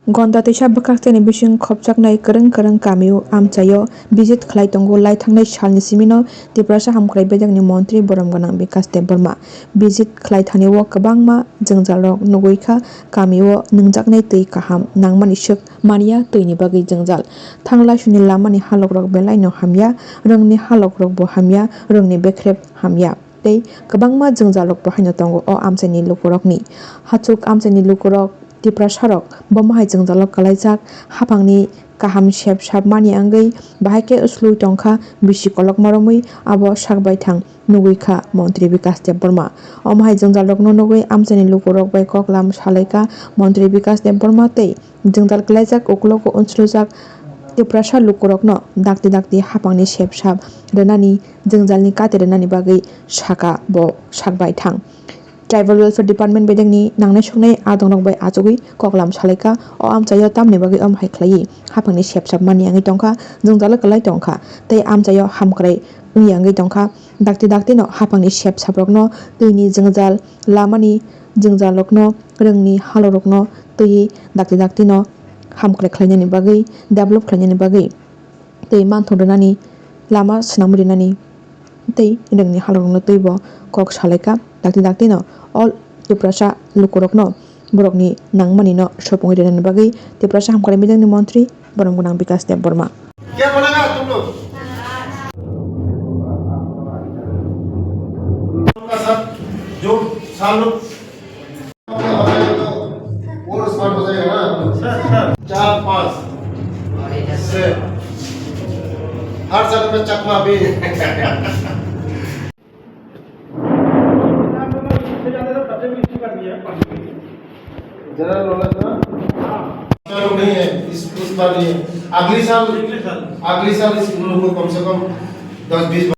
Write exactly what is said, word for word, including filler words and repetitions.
Gonda twisa bwkhakteni bising khopjaknai kwrwng kwrwng kamio amchaio visit khlai tongo. Lai thangnai salni simino Tiprasa hamkrai bedekni montri borom gwnang Bikas Debbarma visit khlai thani o kwbangma jwngjalrok nugwi kha. Kamio nwngjaknai twi kaham nangmani swk manya twini bagwi jwngjal. Thanglaisuni lamani halokrok belaino hamya, rwngni halokrokbo hamya, rwngni bekrep hamya. Tei kwbangma jwngjalrokbo haino tongo o amchaini lukurokni. Hachuk amchaini lukurok Tiprasarok bomo hai jwngjalo kwlaijak, haphangni kaham sep sap mani wngwi bahai khe slui tongkha, bisi kolokma romwi abo sakbai thang nugwi kha montri Bikas Debbarma. Omo hai jwngjalrokno nugwi amchaini lukurok bai koklam salaikha montri Bikas Debbarma tei jwngjal kwlaijak uklogo unsrujak Tiprasa lukurokno dakti dakti haphangni sep sap rwnani, jwngjalni kati rwnani bagwi sakha bo sakbai thang. Tribal Welfare Department bedekni nangnai suknai adongrok bai achugwi koklam salaikha. O amchaio tamni bagwi omo hai khlaiwi haphangni sep sap mani wngwi tongkha, jwngjalo kwlai tongkha tei amchaio hamkrai wngya wngwi tongkha. Dakti dakti no haphangni sep sap rokno twini jwngjal, lamani jwngjal rokno, rwngni halo rokno twiwi dakti dakti no hamkrai khlainani bagwi, develop khlainani bagwi tei manthok rwnani lama swnamwi rwnani tei rwngni halorokno twibo kok salaikha. Dakti dakti no all Tiprasa lukurokno borokni nangmani no sopongwi rwnani bagwi Tiprasa hamkrai bedekni montri borom gwnang Bikas Debbarma. क्या बोलेगा तुम लोग? जो साल लोग और स्मार्ट हो जाएगा ना? चार पाँच से हर जगह में चकमा भी। जनरल नॉलेज ना? चलो, नहीं है, इस, इस बार नहीं है। अगली साल, अगली साल इस, उन लोगों को कम से कम दस बीस